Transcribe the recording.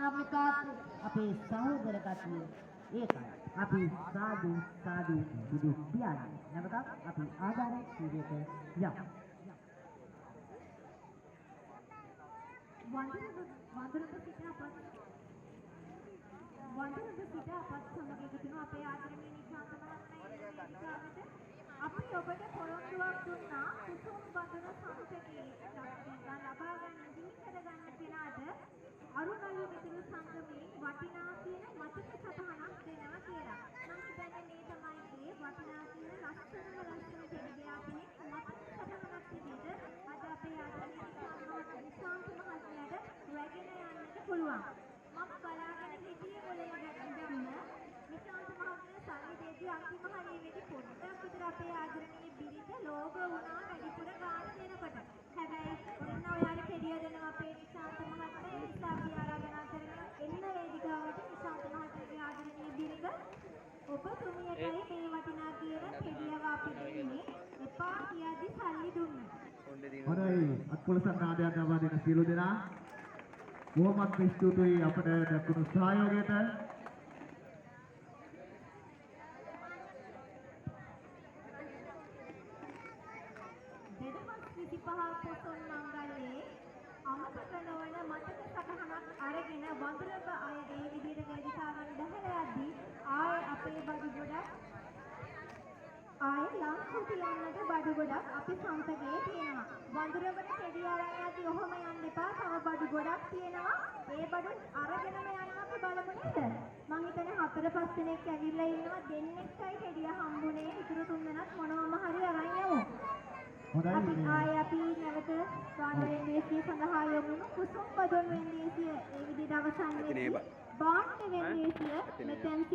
අම්මා අපේ සහෝදර ගතිය ඒකයි. අපි සාදු සාදු බුදු පියාණන්. නැවතත් අපි ආධාර සීලයට යමු. වඳුරව සිට අපත් සමග එකතු වුණු අපේ ආදරණීය නිශාන්ත මහත්මයා, අපි ඔබට පොරොන්දුවක් දුන්නා කුසුම් බඳුන සන්තකේ ලබා ගන්න, හිමි කරගන්න කෙනාට අරුණලු මිතුරු සංගමයෙන් වටිනා කියන මතක සටහනක් දෙනවා කියලා. මම හිතන්නේ මේ තමයි ඒ වටිනා කියන ලස්සනම ලස්සන ටෙඩි බෙයා කෙනෙක් මතක සටහනක් විදිහට අද අපේ ආදරණීය නිශාන්ත මහත්මයාට රැගෙන යන්නට පුළුවන්. මම බලාගෙන හිටියේ මුලින්ම ඉඳන්ම නිශාන්ත මහත්මයා සල්ලි දෙද්දී අන්තිම හරිය වෙදි පොඩ්ඩක් විතර අපේ ආදරණීය බිරිඳ ලෝභ වුණා වැඩිපුර ගාන දෙනකොට. හැබැයි ඔන්න ඔයාලා කෙඩිය දෙනවා අපේ නිශාන්ත මහත්මයා. ඒ නිසා අපි ආරාධනා කරනවා එන්න වේදිකාවට නිශාන්ත මහත්මයාගේ ආදරණීය බිරිඳ. ඔබතුමියටයි මේ වටිනා කියන කෙඩියව අපි දෙන්නේ. එපා කියද්දි සල්ලි දුන්නේ. හොඳයි, අත්පොළසන් නාදයක් ලබා දෙන සියලු දෙනා බොහොමත්ම ස්තුතියි අපට දක්වන සහයෝගයට. 2025 පොසොන් මංගල්‍යයේ අමතක නොවන මතක සටහනක් අරගෙන වඳුරබ අය ඒ විදිහට වේදිකාවෙන් බැහැලා යද්දී ආයේ අපේ බඩු ගොඩක්, ආයේ ලංකු තියන්නට බඩු ගොඩක් අපි සන්තකයේ තියෙනවා. වඳුරවට කෙඩි අරන් යද්දී ඔහොම යන්න එපා. තව බඩු ගොඩක් තියෙනවා. ඒ බඩු අරගෙනම යන්න අපි බලමු නේද? මං හිතන්නේ 4 5 දෙනෙක් ඇවිල්ලා ඉන්නවා. දෙන්නෙක්ටයි කෙඩිය හම්බුනේ. ඉතුරු තුන් දෙනාත් මොනවම හරි අරන් යමු. හොඳයි. අපි ආයේ අපි නැවත ගාන වෙන්දේසිය සඳහා යොමු වෙමු. කුසුම් බදුන් වෙන්දේසිය ඒ විදිහට අවසන් වෙද්දී භාණ්ඩ වෙන්දේසිය මෙතෙන් සිට